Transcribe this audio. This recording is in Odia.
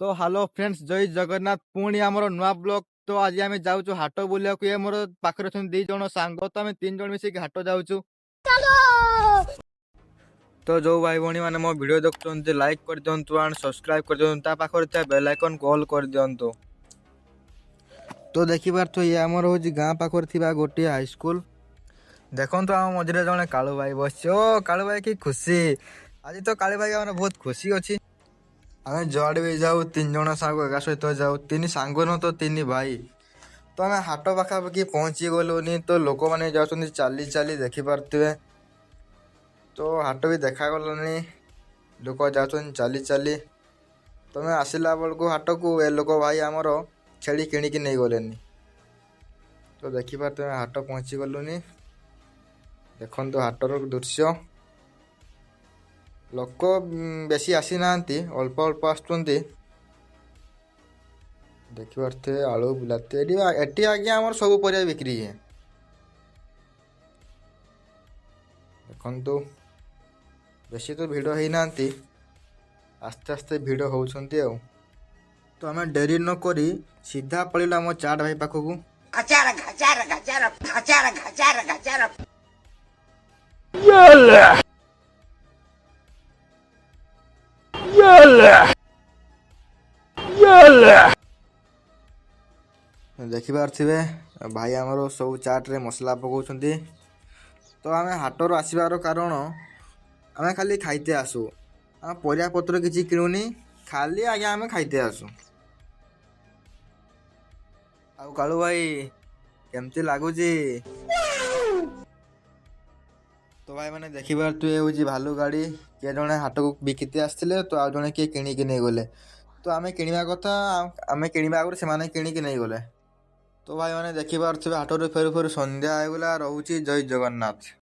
ତ ହ୍ୟାଲୋ ଫ୍ରେଣ୍ଡସ୍, ଜୟ ଜଗନ୍ନାଥ। ପୁଣି ଆମର ନୂଆ ବ୍ଲଗ। ତ ଆଜି ଆମେ ଯାଉଛୁ ହାଟ ବୁଲିବାକୁ। ଇଏ ମୋର ପାଖରେ ଅଛନ୍ତି 2 ଜଣ ସାଙ୍ଗ। ତ ଆମେ 3 ଜଣ ମିଶିକି ହାଟ ଯାଉଛୁ। ତ ଯୋଉ ଭାଇ ଭଉଣୀ ମାନେ ମୋ ଭିଡ଼ିଓ ଦେଖୁଛନ୍ତି, ଲାଇକ୍ କରିଦିଅନ୍ତୁ ଆଣ୍ଡ ସବସ୍କ୍ରାଇବ୍ କରିଦିଅନ୍ତୁ, ତା ପାଖରେ ଥିବା ବେଲ୍ ଆଇକନ୍ ଅଲ୍ କରିଦିଅନ୍ତୁ। ତ ଦେଖିପାରୁଥିବେ, ଇଏ ଆମର ହେଉଛି ଗାଁ ପାଖରେ ଥିବା ଗୋଟିଏ ହାଇସ୍କୁଲ। ଦେଖନ୍ତୁ, ଆମ ମଝିରେ ଜଣେ କାଳୁ ଭାଇ ବସିଛି। ଓ କାଳୁ ଭାଇ, କି ଖୁସି ଆଜି! ତ କାଳୁ ଭାଇ ଆମର ବହୁତ ଖୁସି ଅଛି। ଆମେ ଯୁଆଡ଼େ ବି ଯାଉ, 3 ଜଣ ସାଙ୍ଗ ଏକା ସହିତ ଯାଉ। ତିନି ସାଙ୍ଗ ନୁହଁ ତ ତିନି ଭାଇ। ତ ଆମେ ହାଟ ପାଖାପାଖି ପହଞ୍ଚି ଗଲୁନି। ତ ଲୋକମାନେ ଯାଉଛନ୍ତି ଚାଲି ଚାଲି, ଦେଖିପାରୁଥିବେ। ତ ହାଟ ବି ଦେଖାଗଲାନି, ଲୋକ ଯାଉଛନ୍ତି ଚାଲି ଚାଲି। ତମେ ଆସିଲା ବେଳକୁ ହାଟକୁ ଏ ଲୋକ ଭାଇ ଆମର ଛେଳି କିଣିକି ନେଇଗଲେନି। ତ ଦେଖିପାରୁଥିବେ, ହାଟ ପହଞ୍ଚି ଗଲୁନି। ଦେଖନ୍ତୁ ହାଟର ଦୃଶ୍ୟ। ଲୋକ ବେଶୀ ଆସିନାହାନ୍ତି, ଅଳ୍ପ ଅଳ୍ପ ଆସୁଛନ୍ତି। ଦେଖିପାରୁଥିବେ, ଆଳୁ, ବିଲାତି ଏଠି ଆଜ୍ଞା ଆମର ସବୁ ପରିବା ବିକ୍ରି ହୁଏ। ଦେଖନ୍ତୁ, ବେଶୀ ତ ଭିଡ଼ ହେଇନାହାନ୍ତି, ଆସ୍ତେ ଆସ୍ତେ ଭିଡ଼ ହେଉଛନ୍ତି। ଆଉ ତ ଆମେ ଡେରି ନ କରି ସିଧା ପଳେଇଲୁ ଆମ ଚାଟ ଭାଇ ପାଖକୁ। ଘଚାର ଘଚାର ଘଚାର ଘଚାର ଘଚାର ଘଚାର। Yalla! Yalla! Yalla! ଦେଖିପାରୁଥିବେ, ଭାଇ ଆମର ସବୁ ଚାଟ୍ରେ ମସଲା ପକାଉଛନ୍ତି। ତ ଆମେ ହାଟରୁ ଆସିବାର କାରଣ, ଆମେ ଖାଲି ଖାଇତେ ଆସୁ। ଆମେ ପରିବା ପତ୍ର କିଛି କିଣୁନି, ଖାଲି ଆଜ୍ଞା ଆମେ ଖାଇତେ ଆସୁ। ଆଉ କାଳୁ ଭାଇ, କେମିତି ଲାଗୁଛି? ତ ଭାଇମାନେ, ଦେଖିପାରୁଥିବେ, ହେଉଛି ଭାଲୁ ଗାଡ଼ି। କିଏ ଜଣେ ହାଟକୁ ବିକିତେ ଆସିଥିଲେ, ତ ଆଉ ଜଣେ କିଏ କିଣିକି ନେଇଗଲେ। ତ ଆମେ କିଣିବା କଥା, ଆମେ କିଣିବା ଆଗରୁ ସେମାନେ କିଣିକି ନେଇଗଲେ। ତ ଭାଇମାନେ, ଦେଖିପାରୁଥିବେ, ହାଟରୁ ଫେରୁ ଫେରୁ ସନ୍ଧ୍ୟା ହେଇଗଲା। ରହୁଛି, ଜୟ ଜଗନ୍ନାଥ।